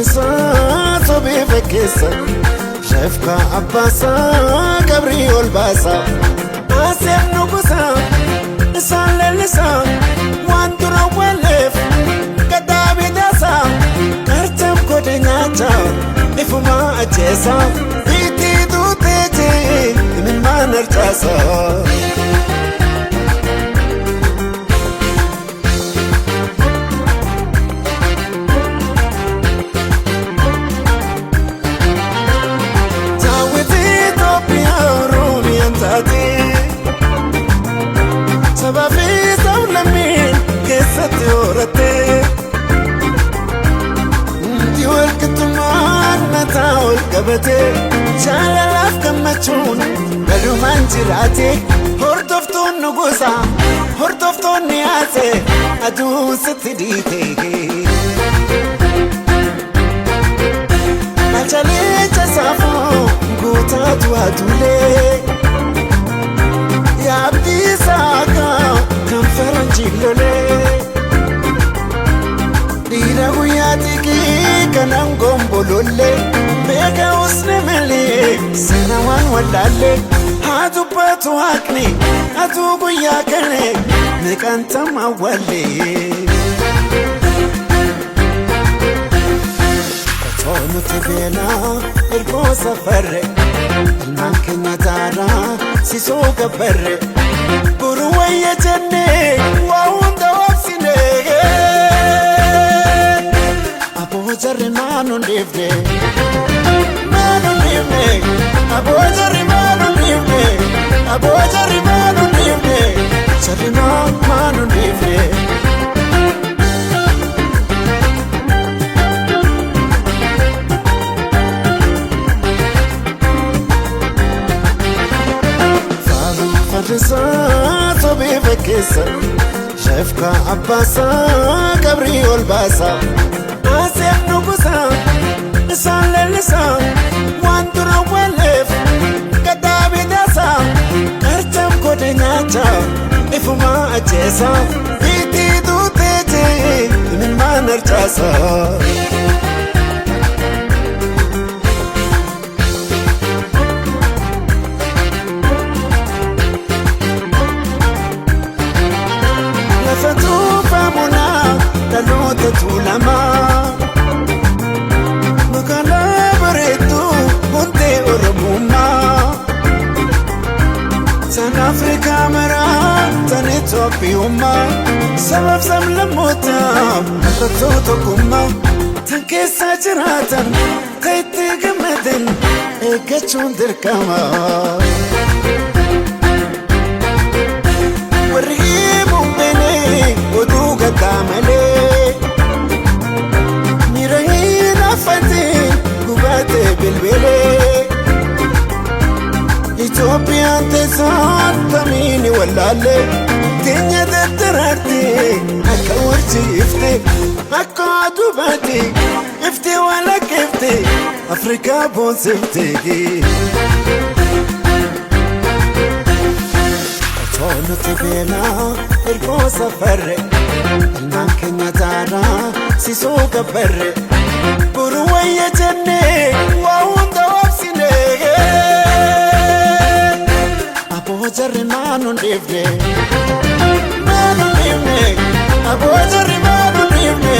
Farrisaa sobee fakkeessa, shafka abbaasaa qabrii ol baasa. Aseef nugusaa isaan leellisaa waan dura walleef gaddaa bitaasaa qarcam godhe nyaata ifumaa ajjeesaa itti duutee jee imimmaan harcaasaa. Daawwiti Itoophiyaa Oromiyaan taate sabaa fi sablammii keessatti horatte. Hundi walqixxummaan mataa ol qabate jaalalaaf gammachuun galumaan jiraate. Hordoftuun nugusa hordoftoonni haase aduun sitti dhiite. Machalee saafuu guutaatu aduulee yaabdii saakaa kan faranjii lolee dhiira guyyaa xiqqii kanan gombolollee beeka usne malee sana waan wallaallee haa dubbatu haqni aduu guyyaa kane meeqaan tamaa wallee. Otoo nuti beelaa ergoo safarre ilmaan keenya daaraa sisuu gabbarre boru wayya jennee waa hunda wabsine. Aboo jarri maanu dhiifne maanu dhiifne aboo jarri maanu dhiifne aboo jarri maanu dhiifne jarri maanu dhiifne. Farrisaa sobee fakkeessa shafka abbaasaa qabrii ol baasa. Aseef nugusaa isaan leellisaa waan dura walleef gaddaa bitaasaa qarcam godhe nyaata ifumaa ajjeesaa itti duutee jee imimmaan harcaasaa. Lafa tuufamunaa dhaloota tuulamaa magaalaa bareedduu hundee Oromummaa tan Afrikaa maraa tan Itoophiyummaa sabaaf sablammootaa mallattoo tokkummaa tan keessa jiraatan kan itti gammadan eeggachuun dirqama. Warri himuun beelee oduu gaddaa malee miira hin affatiin gubatee bilbilee Itoophiyaan teessaan kamiin wallaalle teenya daddaraarte akka warji ifte akka aduu baate ifte walakkeefte Afrikaa boonsifte. Otoo nuti beelaa ergoo safarre ilmaan keenya daaraa sisuu gabbarre boru wayya jennee waa hunda wabsine. Aboo jarri maanu dhiifne maanu dhiifne aboo jarri maanu dhiifne